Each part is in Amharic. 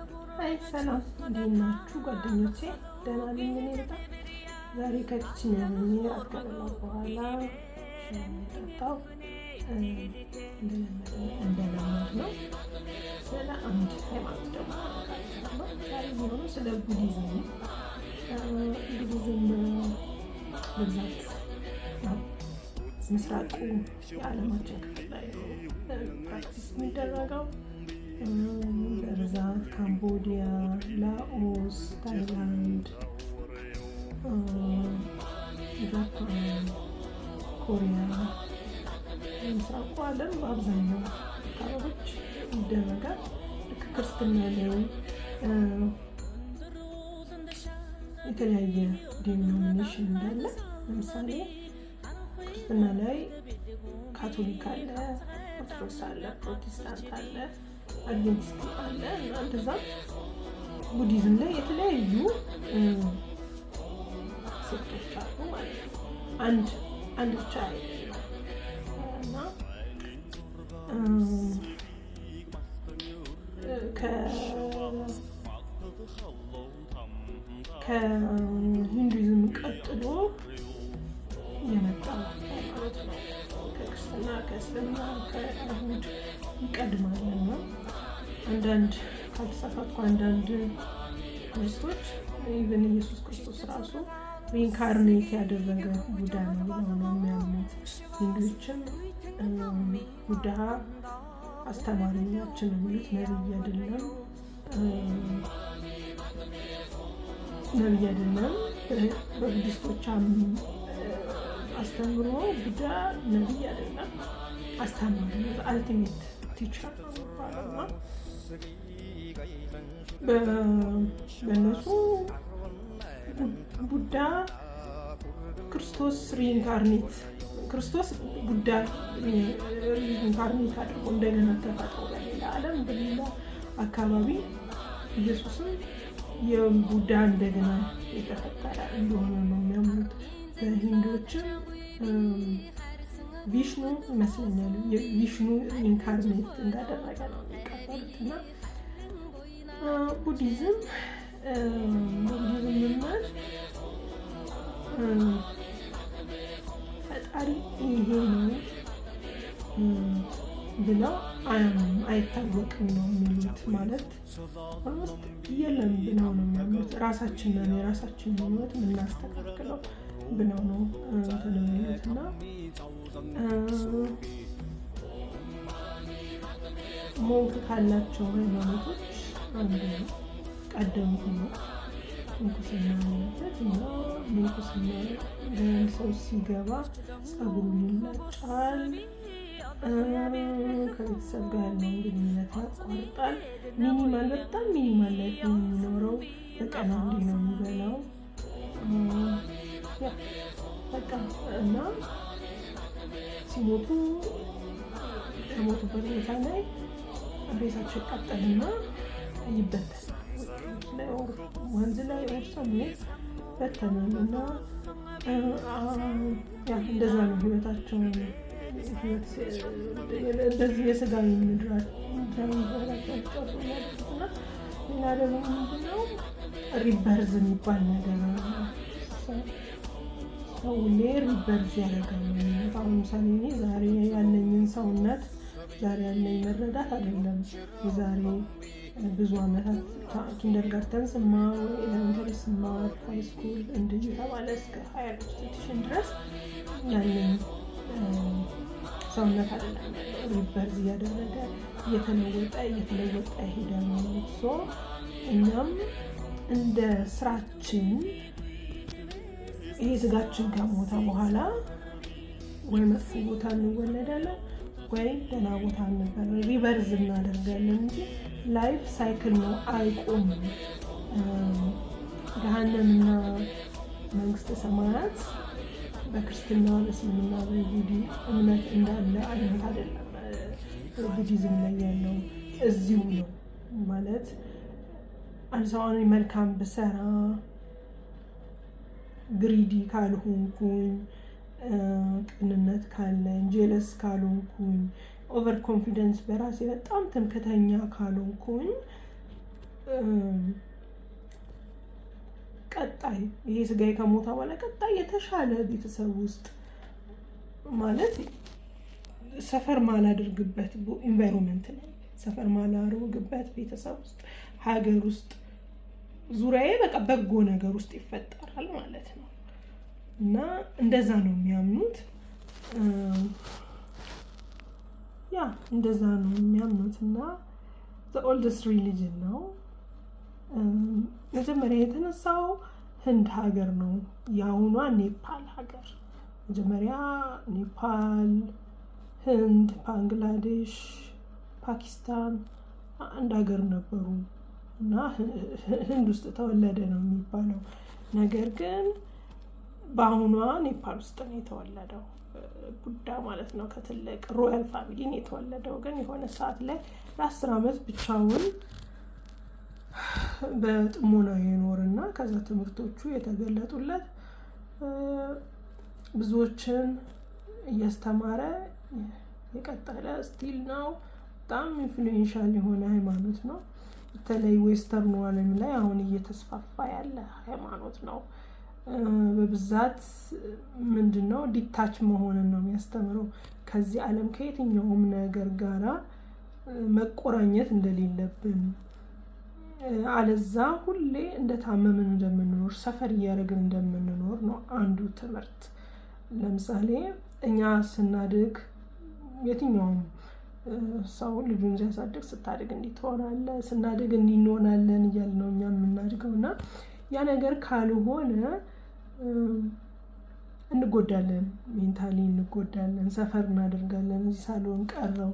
Hi፣ ሰላም፣ እንዴት ናችሁ ጓደኞቼ? ደህና ነኝ እኔ በጣም። ዛሬ ከ kitchen ሆኜ እራት ከበላሁ በኋላ ሻይ ጠጣሁ። እንደለመድ ነው ስለ አንድ ሃይማኖት ደግሞ አነጋገራለሁ። ዛሬ የሚሆነው ስለ ቡዲዝም ነው። ቡዲዝም በብዛት ያው ምስራቁ የዓለማችን ክፍል ላይ ነው practice የሚደረገው። በብዛት ካምቦዲያ፣ ላኦስ፣ ታይላንድ፣ ጃፓን፣ ኮሪያ፣ የምስራቁ ዓለም በአብዛኛው አካባቢዎች ይደረጋል። ልክ ክርስትና ላይ የተለያየ denomination እንዳለ፣ ለምሳሌ ክርስትና ላይ ካቶሊክ አለ፣ ኦርቶዶክስ አለ፣ ፕሮቴስታንት አለ፣ አድቬንቲስት አለ እና እንደዛም ቡዲዝም ላይ የተለያዩ sect ኦች አሉ ማለት ነው። አንድ አንድ ብቻ አይደለም እና ከሂንዱይዝም ቀጥሎ የመጣ ሃይማኖት ነው። ከክርስትና፣ ከእስልምና፣ ከአይሁድ ይቀድማል እና አንዳንድ፣ ካልተሳሳትኩ፣ አንዳንድ ቡዲስቶች even ኢየሱስ ክርስቶስ ራሱ reincarnate ያደረገ ቡዳ ነው ብለው ነው የሚያምኑት። ሂንዱዎችም ቡዳ አስተማሪያችን ነው የሚሉት፣ ነብይ አይደለም፣ ነብይ አይደለም። በቡዲስቶች አስተምሮ ቡዳ ነብይ አይደለም፣ አስተማሪ ነው። Ultimate teacher ነው የሚባለው እና በእነሱ ቡዳ ክርስቶስ reincarnate፣ ክርስቶስ ቡዳ reincarnate አድርጎ እንደገና ተፈጥሮ በሌላ ዓለም፣ በሌላ አካባቢ ኢየሱስም የቡዳ እንደገና የተፈጠረ እንደሆነ ነው የሚያምኑት። በሂንዶችም ቪሽኑ ይመስለኛል፣ ቪሽኑ reincarnate እንዳደረገ ነው የሚቀበሉት። እና ቡዲዝም እምነት ፈጣሪ ይሄ ነው ብለው አያምኑም፣ አይታወቅም ነው የሚሉት። ማለት almost የለም ብለው ነው የሚያምኑት። ራሳችን ነን የራሳችን ህይወት የምናስተካክለው ብለው ነው እንትን የሚሉት። እና monk ካላቸው ሃይማኖቶች አንዱ ነው። ቀደምቱ ነው። ምንኩስና ያለበት እና ምንኩስና ሰው ሲገባ ጸጉሩን ይላጫል። ከቤተሰብ ጋር ያለውን ግንኙነት ያቋርጣል። Minimal፣ በጣም minimal life ነው የሚኖረው። በቀን አንዴ ነው የሚበላው። Yeah፣ በቃ እና ሲሞቱ ከሞቱበት ቦታ ላይ ሬሳቸው ይቃጠልና ይበተናል። ወንዝ ላይ or somewhere ይበተናል እና yeah፣ እንደዛ ነው ህይወታቸውን። እንደዚህ የስጋዊ ምድራቸው ጨርሶ እና ሌላ ደግሞ ምንድነው፣ rebirth የሚባል ነገር አለ። ሰው ሁሌ rebirth ያደርጋል። አሁን ለምሳሌ እኔ ዛሬ ያለኝን ሰውነት፣ ዛሬ ያለኝ መረዳት አይደለም የዛሬ ብዙ ዓመታት kindergarten ስማር ወይ elementary ስማር፣ high school እንዲህ የተባለ እስከ higher institution ድረስ ያለኝ ሰውነት አይደለም ያለው። Rebirth እያደረገ እየተለወጠ እየተለወጠ ይሄዳል ማለት። So እኛም እንደ ስራችን ይሄ ስጋችን ከሞተ በኋላ ወይ መጥፎ ቦታ እንወለዳለን ወይ ደህና ቦታ እንበር rebirth እናደርጋለን እንጂ life cycle ነው፣ አይቆምም። ገሃነምና መንግስተ ሰማያት በክርስትና፣ በእስልምና፣ በይሁዲ እምነት እንዳለ አይነት አይደለም። ቡዲዝም ላይ ያለው እዚሁ ነው። ማለት አንድ ሰው አሁን መልካም ብሰራ፣ greedy ካልሆንኩኝ፣ ቅንነት ካለኝ፣ jealous ካልሆንኩኝ፣ over confidence በራሴ በጣም ትምክተኛ ካልሆንኩኝ ቀጣይ ይሄ ስጋዬ ከሞተ በኋላ ቀጣይ የተሻለ ቤተሰብ ውስጥ፣ ማለት suffer ማላደርግበት environment ላይ፣ suffer ማላደርግበት ቤተሰብ ውስጥ፣ ሀገር ውስጥ፣ ዙሪያዬ በቃ በጎ ነገር ውስጥ ይፈጠራል ማለት ነው። እና እንደዛ ነው የሚያምኑት። Yeah፣ እንደዛ ነው የሚያምኑት። እና oldest religion ነው። መጀመሪያ የተነሳው ህንድ ሀገር ነው፣ የአሁኗ ኔፓል ሀገር። መጀመሪያ ኔፓል፣ ህንድ፣ ባንግላዴሽ፣ ፓኪስታን አንድ ሀገር ነበሩ እና ህንድ ውስጥ ተወለደ ነው የሚባለው። ነገር ግን በአሁኗ ኔፓል ውስጥ ነው የተወለደው ቡዳ ማለት ነው። ከትልቅ royal family ነው የተወለደው። ግን የሆነ ሰዓት ላይ ለ10 ዓመት ብቻውን በጥሞና የኖርና ከዛ ትምህርቶቹ የተገለጡለት፣ ብዙዎችን እያስተማረ የቀጠለ still ነው። በጣም influential የሆነ ሃይማኖት ነው። በተለይ western ኑ ዓለም ላይ አሁን እየተስፋፋ ያለ ሃይማኖት ነው። በብዛት ምንድነው፣ detach መሆንን ነው የሚያስተምረው። ከዚህ ዓለም ከየትኛውም ነገር ጋራ መቆራኘት እንደሌለብን፣ አለዛ ሁሌ እንደታመምን እንደምንኖር፣ suffer እያደረግን እንደምንኖር ነው አንዱ ትምህርት። ለምሳሌ እኛ ስናድግ፣ የትኛውም ሰው ልጁን ሲያሳድግ ስታድግ እንዲህ ትሆናለህ፣ ስናድግ እንዲህ እንሆናለን እያልን ነው እኛ የምናድገው። እና ያ ነገር ካልሆነ እንጎዳለን፣ mentally እንጎዳለን፣ suffer እናደርጋለን። እዚህ ሳልሆን ቀረው፣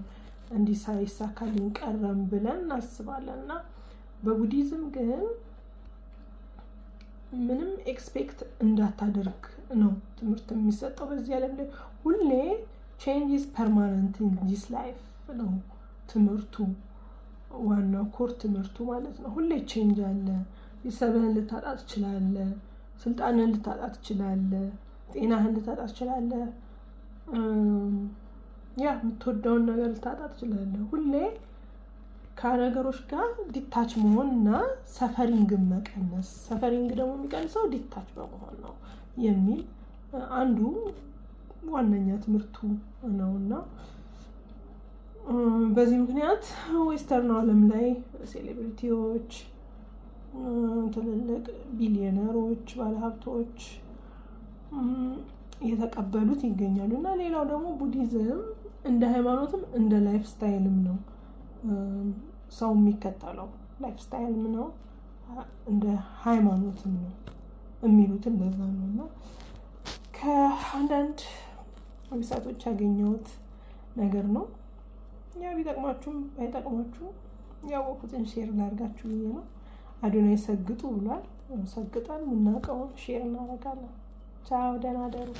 እንዲህ ሳይሳካልኝ ቀረም ብለን እናስባለን። እና በቡዲዝም ግን ምንም expect እንዳታደርግ ነው ትምህርት የሚሰጠው። በዚህ ዓለም ላይ ሁሌ change is permanent in this life ነው ትምህርቱ፣ ዋናው core ትምህርቱ ማለት ነው። ሁሌ change አለ። ቤተሰብህን ልታጣ ትችላለህ። ስልጣንህን ልታጣ ትችላለህ። ጤናህን ልታጣ ትችላለህ። Yeah፣ የምትወደውን ነገር ልታጣ ትችላለህ። ሁሌ ከነገሮች ጋር detach መሆን እና suffering ን መቀነስ፣ suffering ደግሞ የሚቀንሰው detach በመሆን ነው የሚል አንዱ ዋነኛ ትምህርቱ ነው። እና በዚህ ምክንያት western ዓለም ላይ celebrity ዎች፣ ትልልቅ ቢሊዮነሮች፣ ባለሀብቶች እየተቀበሉት ይገኛሉ። እና ሌላው ደግሞ ቡዲዝም እንደ ሃይማኖትም እንደ lifestyle ም ነው ሰው የሚከተለው፣ lifestyle ም ነው፣ እንደ ሃይማኖትም ነው የሚሉት፣ እንደዛ ነው። እና ከአንዳንድ website ኦች ያገኘሁት ነገር ነው። ያ ቢጠቅማችሁም ባይጠቅማችሁም ያወቁትን share ላድርጋችሁ ብዬ ነው። አዶናይ ሰግጡ ብሏል። ሰግጠን የምናውቀውን share እናደርጋለን። ቻው፣ ደህና ደሩ።